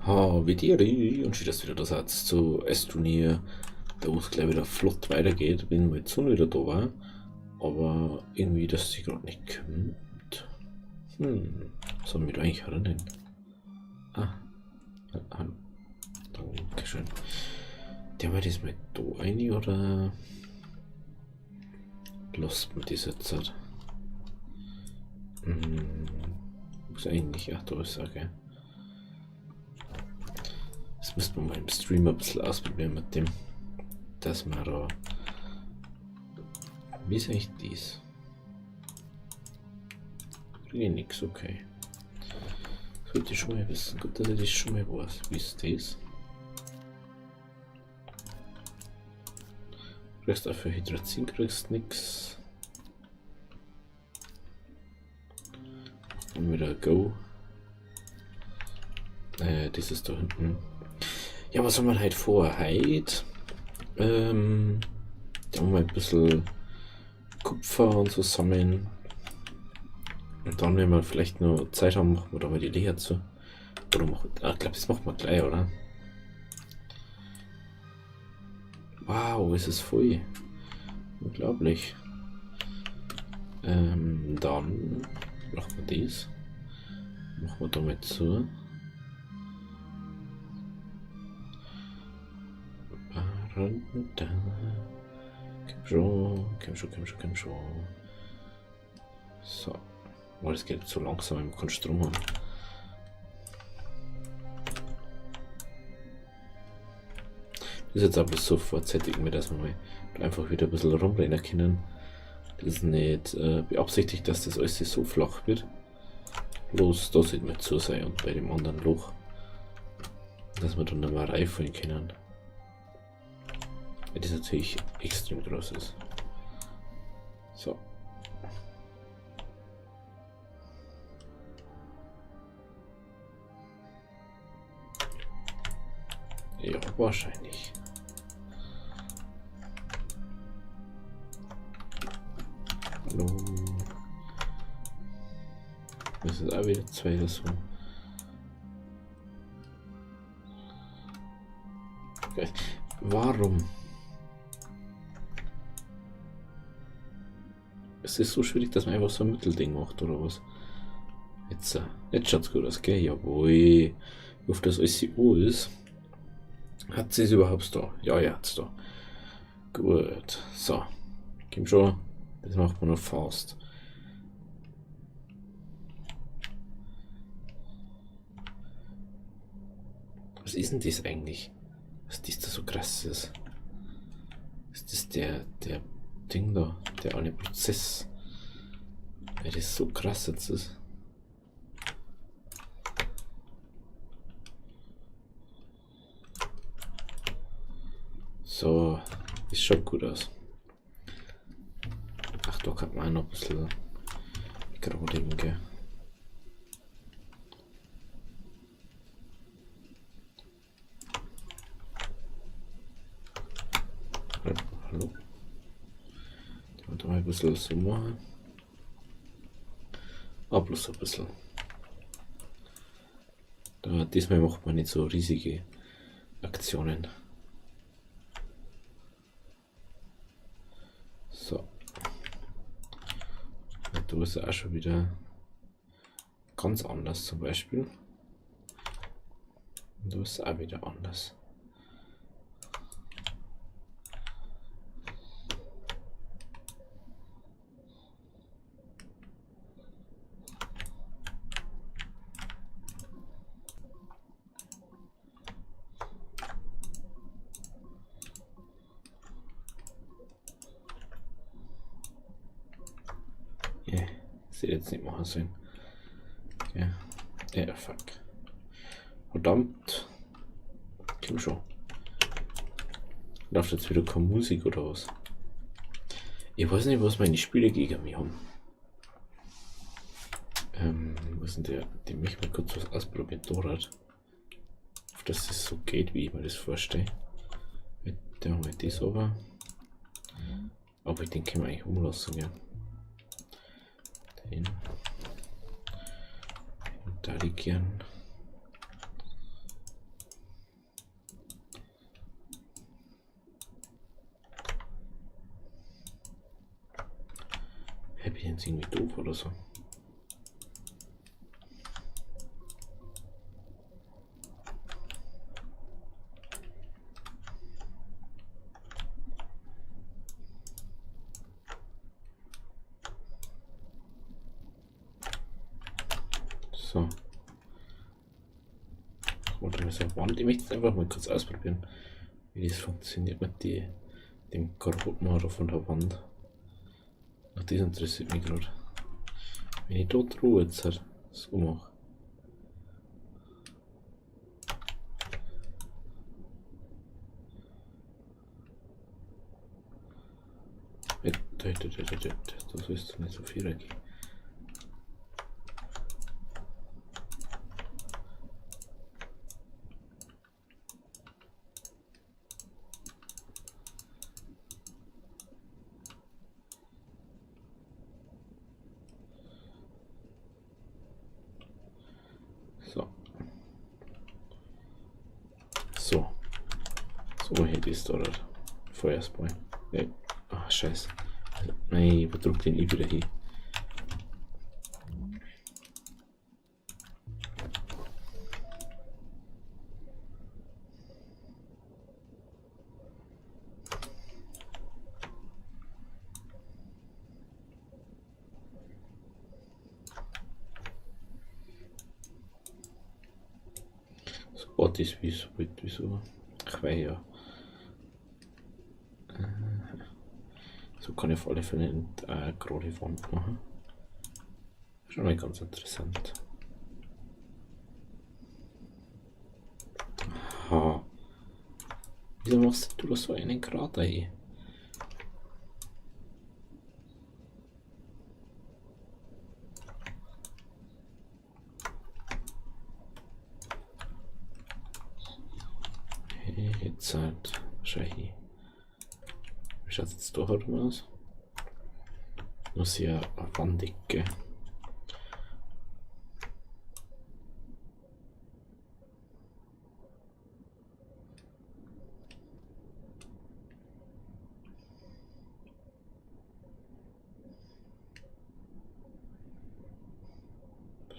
Havidere und schön, dass wieder da seid zu Astroneer, da wo es gleich wieder flott weitergeht, wenn meine Sonne wieder da war, aber irgendwie, dass sie gerade nicht kommt. Was haben wir da eigentlich rein? Ah, hallo. Dankeschön. Der war das mit da rein oder lasst man das jetzt halt? Muss eigentlich, ach, da ist er, okay. Das müsste man mal im Stream ein bisschen ausprobieren mit dem, dass man da. Wie ist eigentlich dies? Kriege ich nix, okay. Sollte ich schon mal wissen. Gut, dass ich das schon mal weiß. Wie ist das? Kriegst auch für Hydrazin kriegst nix. Und wieder Go. Das ist da hinten. Ja, was haben wir heute vor? Heute, da haben wir ein bisschen Kupfer und so sammeln. Und dann, wenn wir vielleicht noch Zeit haben, machen wir da mal die Löcher zu. Oder machen, ich glaub, das machen wir gleich, oder? Wow, ist es voll. Unglaublich. Dann machen wir das. Machen wir damit zu. Komm schon, komm schon, komm schon, komm schon. So. Oh, das geht so langsam, wenn wir keinen Strom haben. Das ist jetzt aber so vorzeitig, mir, dass wir mal einfach wieder ein bisschen rumrennen können. Das ist nicht beabsichtigt, dass das alles so flach wird. Bloß da sollte man zu sein und bei dem anderen Loch, dass wir dann nochmal reinfallen können. Weil das natürlich extrem groß ist. So. Ja, wahrscheinlich. Hallo. Das ist auch wieder zwei oder so. Okay. Warum? Es ist so schwierig, dass man einfach so ein Mittelding macht, oder was? Jetzt schaut's gut aus, gell? Jawohl. Ich hoffe, dass alles O ist. Hat sie es überhaupt da? Ja, ja, hat's da. Gut. So. Komm schon. Das macht man noch fast. Was ist denn das eigentlich? Was das da so krass ist? Ist das der Ding da? Der eine Prozess? Weil das so krass jetzt ist. So, das schaut gut aus. Ach, da kann man auch noch ein bisschen gerade, gell? Hallo? Da mal ein bisschen so machen. Ah, bloß ein bisschen. Da, diesmal macht man nicht so riesige Aktionen. So. Und da ist er auch schon wieder ganz anders zum Beispiel. Und da ist er auch wieder anders. Sie jetzt nicht machen sollen. Okay. Ja, fuck. Verdammt. Komm schon. Läuft jetzt wieder keine Musik oder was? Ich weiß nicht, was meine Spiele gegen mich haben. Was ist denn der? Die mich mal kurz was ausprobieren, Dorad. Auf dass das so geht, wie ich mir das vorstelle. Mit der haben wir das aber. Aber den können wir eigentlich umlassen, ja. Den. Und da die gern. Hey, bin ich jetzt irgendwie doof oder so? So. Oder so Wand. Ich möchte jetzt einfach mal kurz ausprobieren, wie das funktioniert mit dem Grotmacher von der Wand. Ach, das interessiert mich gerade. Wenn ich dort Ruhe jetzt halt so mache. Das ist nicht so viel gehen. So. So. So hätte ich es da Feuersball. Nee. Ach, scheiße. Nein, wo drückt den ich wieder hin? So Gott ist wie so, wieso? Ich weiß ja. So kann ich auf alle Fälle eine gerade Wand machen. Schon mal ganz interessant. Aha. Wieso machst du da so einen Krater hier? Hey, jetzt halt. Schau hier. Wie schaut es jetzt da herum aus? Noch sehr wandig, gell?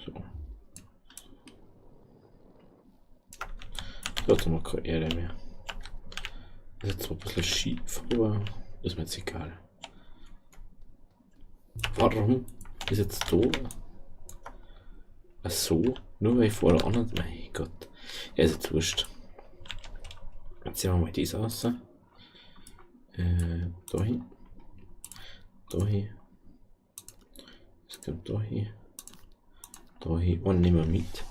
So. Da hat man keine Erde mehr. Ist jetzt zwar ein bisschen schief, aber ist mir jetzt egal. Warum ist jetzt da? Ach so, nur weil ich vor der anderen. Mein Gott. Ja, ist jetzt wurscht. Jetzt sehen wir mal das aus. Da hin. Da hin. Das kommt da hin. Da hin. Und nehmen wir mit.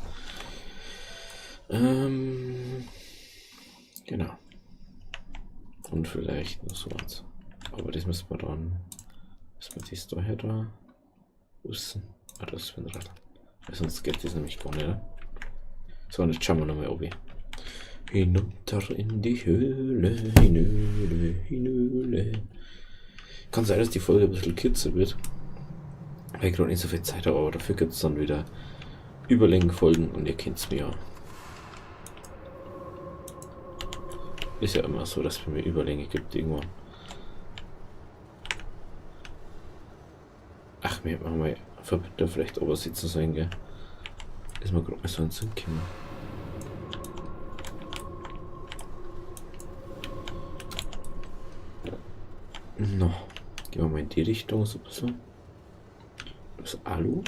Genau. Und vielleicht noch so was. Aber das müssen wir dann. Müssen wir das da her da wissen. Ah, das ist ein Rad. Weil sonst geht das nämlich gar nicht, oder? So, und jetzt schauen wir nochmal oben. Hinunter in die Höhle, hinüle, hinüle. Kann sein, dass die Folge ein bisschen kürzer wird. Weil ich gerade nicht so viel Zeit habe, aber dafür gibt's dann wieder Überlängenfolgen und ihr kennt's mir ja. Ist ja immer so, dass es bei mir Überlänge gibt irgendwann. Ach, wir hätten mal Verbinder vielleicht oben sitzen sollen, gell? Ist mir grad mal so in den Sinn gekommen. No, gehen wir mal in die Richtung so ein bisschen. Das Alu.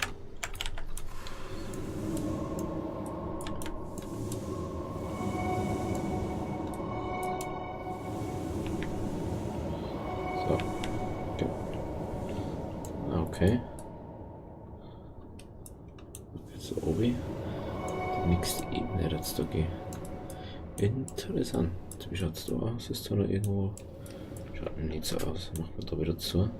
So. Okay. Okay. Jetzt oben. Die nächste Ebene jetzt da gehen. Interessant. Wie schaut's da aus? Ist da noch irgendwo? Schaut nicht so aus. Machen wir da wieder zu.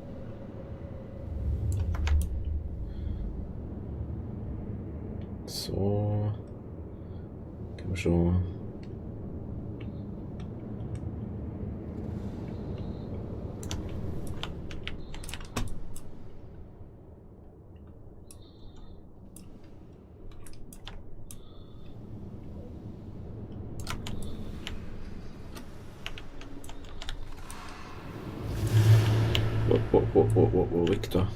So. Können wir schon. Wo, weg da.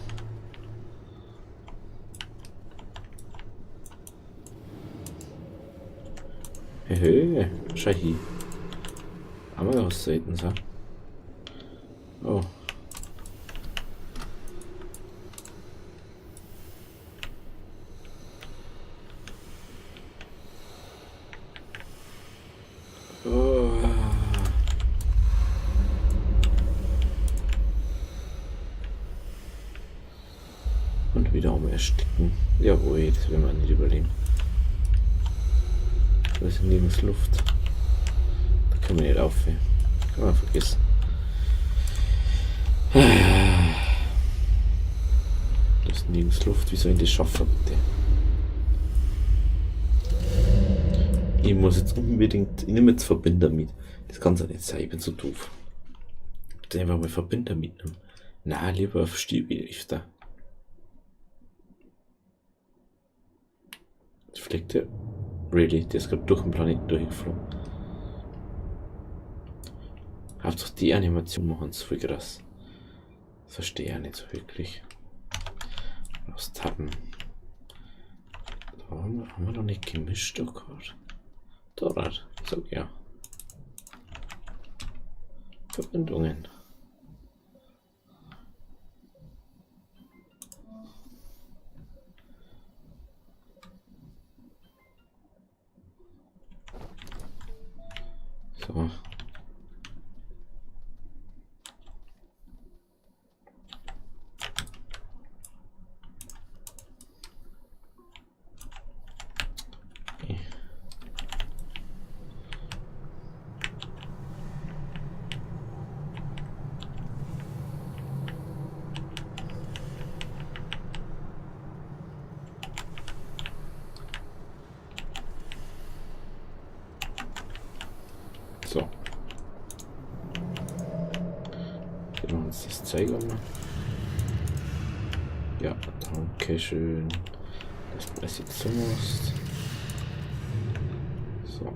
Hey, schau hier. Einmal was selten, so. Oh. Oh. Und wieder um ersticken. Jawohl, das werden wir nicht überleben. Da ist nirgends Luft. Da können wir nicht aufhören. Kann man vergessen. Da ist nirgends Luft. Wie soll ich das schaffen, bitte? Ich muss jetzt unbedingt. Ich nehme jetzt Verbinder mit. Das kann ja nicht sein. Ich bin so doof. Bitte einfach mal Verbinder mitnehmen. Na, lieber auf Stiebe öfter. Das fliegt der. Really? Der ist gerade durch den Planeten durchgeflogen. Hauptsache die Animation machen es voll krass. Das verstehe ich ja nicht so wirklich. Aus Tappen. Da haben wir noch nicht gemischt, oh Gott. Da, sag ja. Verbindungen. So. Okay. So. Gehen wir uns das Zeug an. Ja, danke schön, dass du das jetzt so machst. So.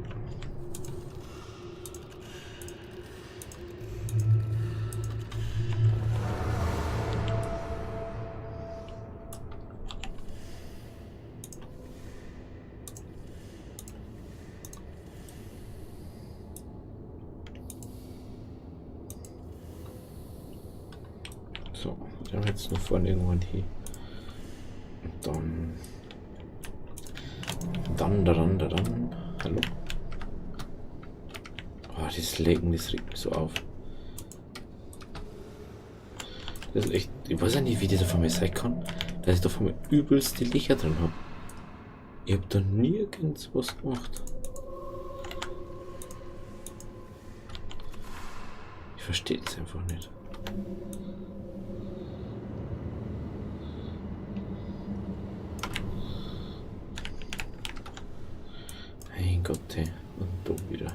So, wir haben jetzt noch vorne irgendwann hier. Und dann. Dann. Hallo. Oh, das Lecken, das regt mich so auf. Das ist echt. Ich weiß ja nicht, wie das auf einmal sein kann, dass ich da vor mir übelst die Löcher drin hab. Ich hab da nirgends was gemacht. Ich verstehe es einfach nicht. Mein Gott, ey. Und du wieder.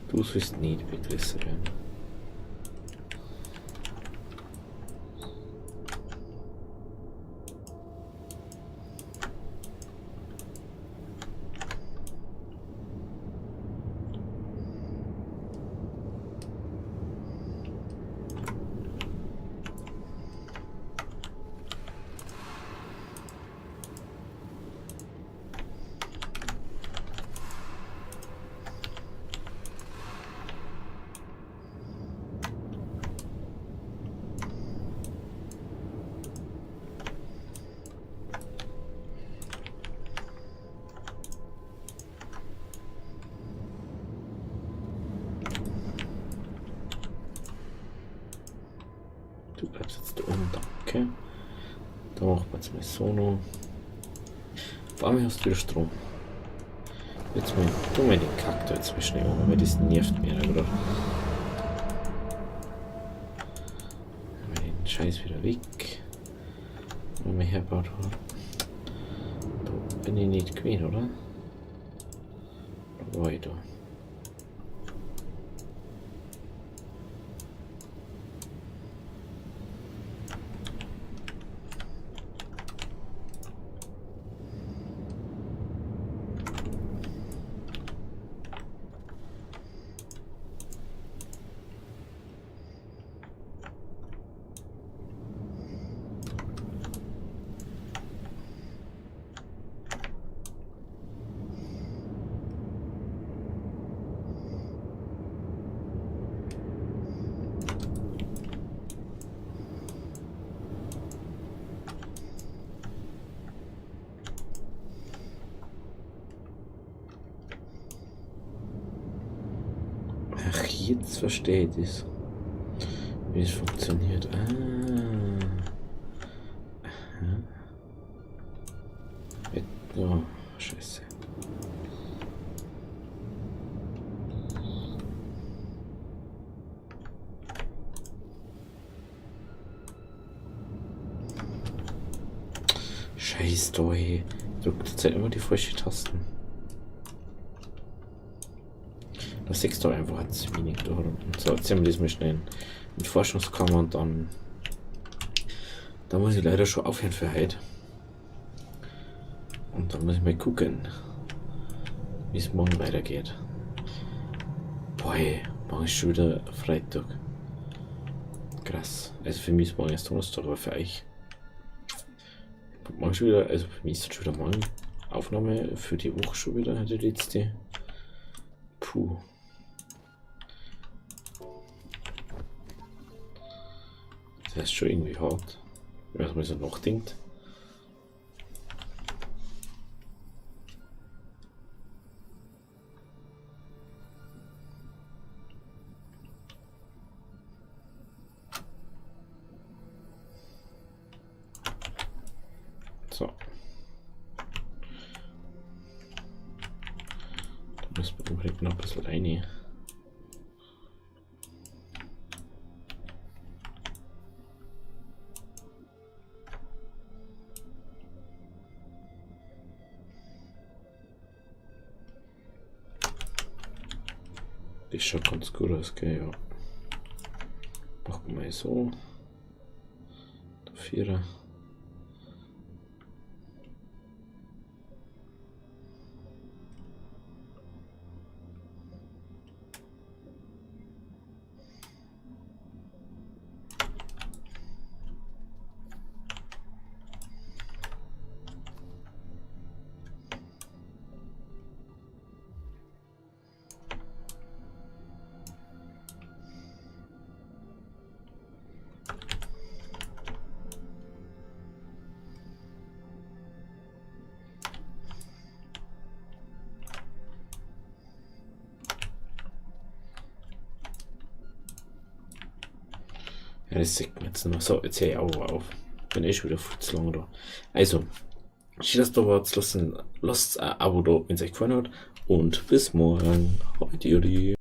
Du sollst nicht begrüßt werden. Du bleibst jetzt da oben, danke. Da machen wir jetzt mal so noch. Vor allem hast du wieder Strom. Jetzt mal, tu mal den Kack da jetzt mal schnell um, weil das nervt mir ja gerade. Den Scheiß wieder weg. Wenn wir hergebaut haben. Da bin ich nicht gewesen, oder? Da war ich da. Jetzt verstehe ich das. Wie es funktioniert. Ah. Aha. Oh, scheiße. Scheiß doch, ey. Drückt zurzeit immer die falschen Tasten. Das siehst du einfach zu wenig da unten. So, jetzt sehen wir das mal schnell in die Forschungskammer und dann. Da muss ich leider schon aufhören für heute. Und dann muss ich mal gucken, wie es morgen weitergeht. Boah, ey, morgen ist schon wieder Freitag. Krass. Also für mich ist morgen erst Donnerstag, aber für euch. Morgen schon wieder, also für mich ist schon wieder morgen Aufnahme für die Woche schon wieder, die letzte. Puh. Das ist schon irgendwie hart, wenn man so nachdenkt. So. Da müssen wir unbedingt noch ein bisschen rein. Das schaut ganz gut aus, gell, ja. Machen wir mal so. Der Vierer. Ja, das sieht man jetzt noch. So, jetzt höre ich auch auf. Bin eh schon wieder viel zu lange da. Also, schön, dass ihr da wart. Lasst ein Abo da, wenn es euch gefallen hat. Und bis morgen. Heute.